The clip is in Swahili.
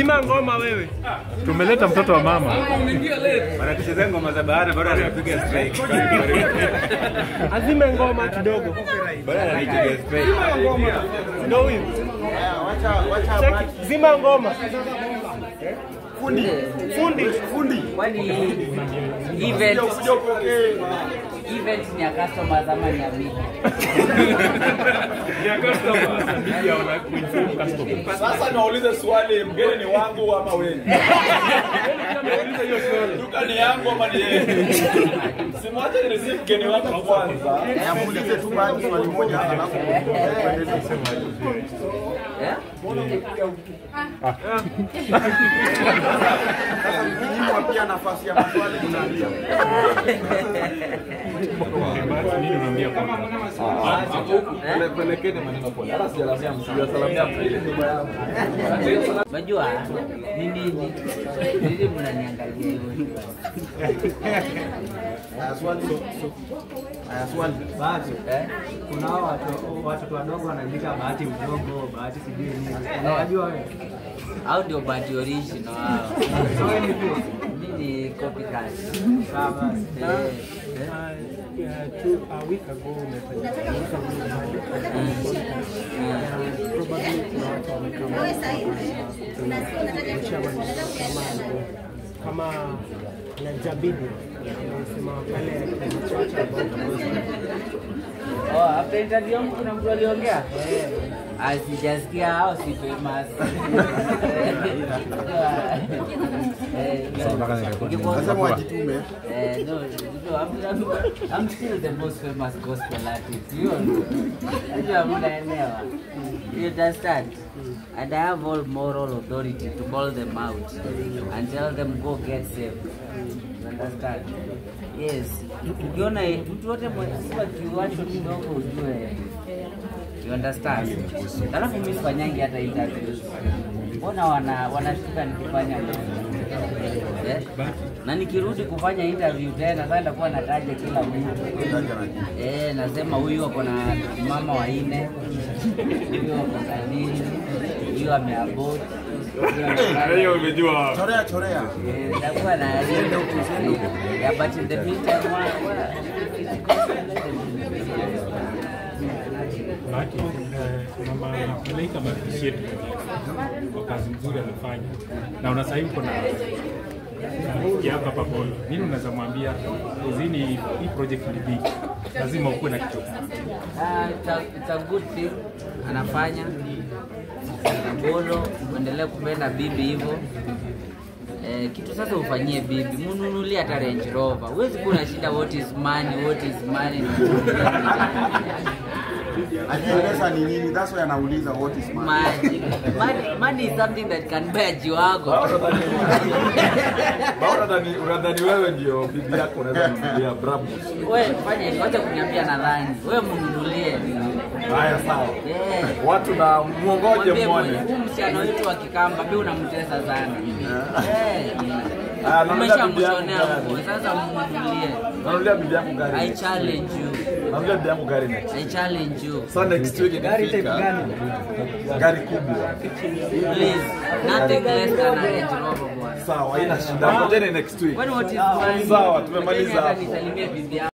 Zima ngoma wewe. Tumeleta mtoto wa mama. Wanatuchezea ngoma za bahari bado anapiga strike. Azime ngoma kidogo. Bado anapiga strike. Zima ngoma. Ndio huyu. Wacha zima ngoma. Fundi. Fundi, fundi. Kwani event ni ya customers ama ni ya mimi? Ni ya customers. Media wana kuinform customers. Sasa naulize swali, mgeni ni wangu ama wewe? Nauliza hiyo swali. Duka ni yangu ama ni yeye? Simwache ni receive mgeni wangu kwanza. Muulize tu baadhi swali moja alafu tuendelee kusema. Sasa mkinyimwa pia nafasi ya maswali mnaambia. Nini unaambia kwa? Pelekeni maneno pole. Hata sijalamia msijasalamia ile ni baya. Unajua nini nini mnaniangalia hivyo? Swali. Swali. Bahati. Kuna hao watoto wadogo wanaandika Bahati mdogo, Bahati sijui nini. Unawajua wewe? Au ndio Bahati original hao. Wewe ni pia. Mimi ni copycat. Sawa basi. A week ago probably kuna watu kama na Jabidi wanasema pale kimechacha about. Oh, after interview yangu kuna mtu aliongea? Sijasikia hao si famous. Nasema wajitume. No, I'm still the most famous gospel artist. You know. Unajua You understand? And I have all moral authority to call them out and tell them go get saved. You understand? Yes. Ukiona mtu wote mwenye kiwacho kidogo ujue. You understand? Alafu mimi sifanyangi hata interviews. Mbona wanashtuka nikifanya Na nikirudi kufanya interview tena sasa nitakuwa nataja kila mtu. Nasema huyu ako na mama wa 4. Huyu ako na nini? Huyu ameabort. Hiyo umejua. Chorea chorea. Nitakuwa na yeah, but in the meantime Bahati, mama Malaika appreciate kwa kazi nzuri amefanya. Na unasahii uko na rafiki yako hapa Bolo. Nini unaweza mwambia? Uzini hii project ni big. Lazima ukuwe na kitu. It's a good thing anafanya. Bolo, uendelee kupenda bibi hivyo. Kitu sasa ufanyie bibi, mnunulie hata Range Rover. Huwezi kuwa na shida what is money, what is money. Ajui pesa ni nini, that's why anauliza what is money. Money is something that can buy a G-Wagon. Unadhani wewe ndio bibi yako unaweza kumnunulia Brabus. Wewe fanya hivi, acha kuniambia nadhani. Wewe mnunulie. Haya sawa. Watu na muongoje muone. Huyu msichana wetu wa Kikamba, mimi unamtesa sana. Umeshamshonea nguo, sasa mnunulie. Nanunulia bibi yangu gari. I challenge you. Nanunulia bibi yangu gari next. I challenge you. So next week gari type gani? Gari kubwa. Please, nothing less than a Range Rover bwana. Sawa, haina shida. Ngojeni next week. What is money? Sawa, tumemaliza hapo. Nisalimie bibi yangu.